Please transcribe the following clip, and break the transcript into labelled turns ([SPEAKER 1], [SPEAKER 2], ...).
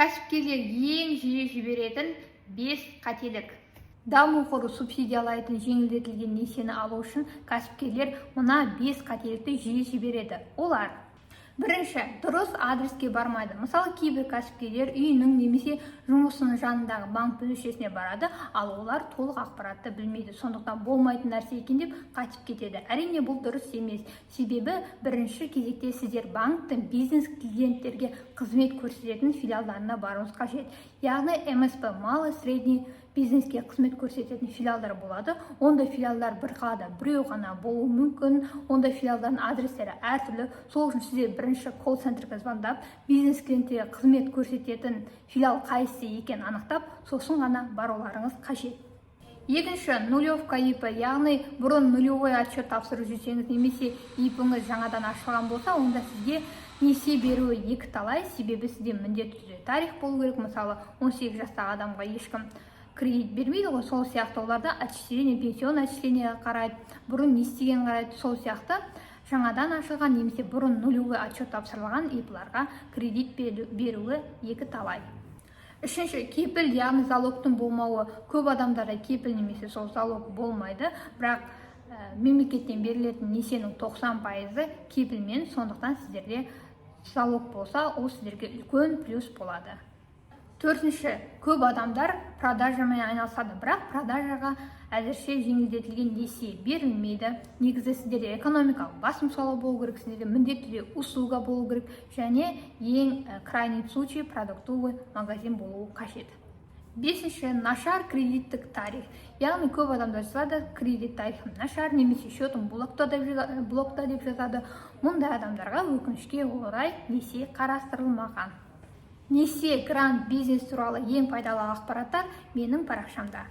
[SPEAKER 1] Кәсіпкерлер ең жиі жіберетін бес қателік. Даму қоры субсидиялайтын жеңілдетілген несиені алу үшін кәсіпкерлер мына бес қателікті жиі жібереді. Олар: бірінші, дұрыс адреске бармайды. Мысалы, кейбір кәсіпкерлер үйінің немесе жұмысының жанындағы банк бөлімшесіне барады, ал олар толық ақпаратты білмейді, сондықтан болмайтын нәрсе екен деп қайтып кетеді. Әрине, бұл дұрыс емес, себебі бірінші кезекте сіздер банктің бизнес клиенттерге қызмет көрсететін филиалдарына баруыңыз қажет, яғни МСП, малый средний бизнеске қызмет көрсететін филиалдар болады. Ондай филиалдар бір қалада біреу ғана болуы мүмкін, ондай филиалдардың адрестері әртүрлі. Сол үшін сіздер бірінші колл центрге звондап, бизнес клиенттерге қызмет көрсететін филиал қайсысы екенін анықтап, сосын ғана баруларыңыз қажет. Екінші, нулевка ИП, яғни бұрын нулевой отчет тапсырып жүрсеңіз немесе ИП-іңіз жаңадан ашылған болса, онда сізге несие беруі екі талай, себебі сізде міндетті түрде тарих болу керек. Мысалы, 18 жастағы адамға ешкім кредит бермейді ғой. Сол сияқты оларда отчисление, пенсионный отчисление қарайды, бұрын не істегенін қарайды. Сол сияқты жаңадан ашылған немесе бұрын нулевой отчет тапсырылған ИП-ларға кредит беруі екі талай. Үшінші, кепіл, яғни залогтың болмауы. Көп адамдарда кепіл немесе сол залог болмайды, бірақ мемлекеттен берілетін несиенің 90%-ы кепілмен. Сондықтан сіздерде залог болса, ол сіздерге үлкен плюс болады. Төртінші, көп адамдар продажамен айналысады, бірақ продажаға әзірше жеңілдетілген несие берілмейді. Негізі сіздерде экономикалық басым сала болу керек, сіздерде міндетті түрде услуга болу керек және ең крайний случай продуктовый магазин болуы қажет. Бесінші, нашар кредиттік тарих, яғни көп адамдар жазады: «Кредит тарихым нашар» немесе «Счетым блокта» деп жазады. Мұндай адамдарға, өкінішке орай, несие қарастырылмаған. Несие, грант, бизнес туралы ең пайдалы ақпараттар менің парақшамда.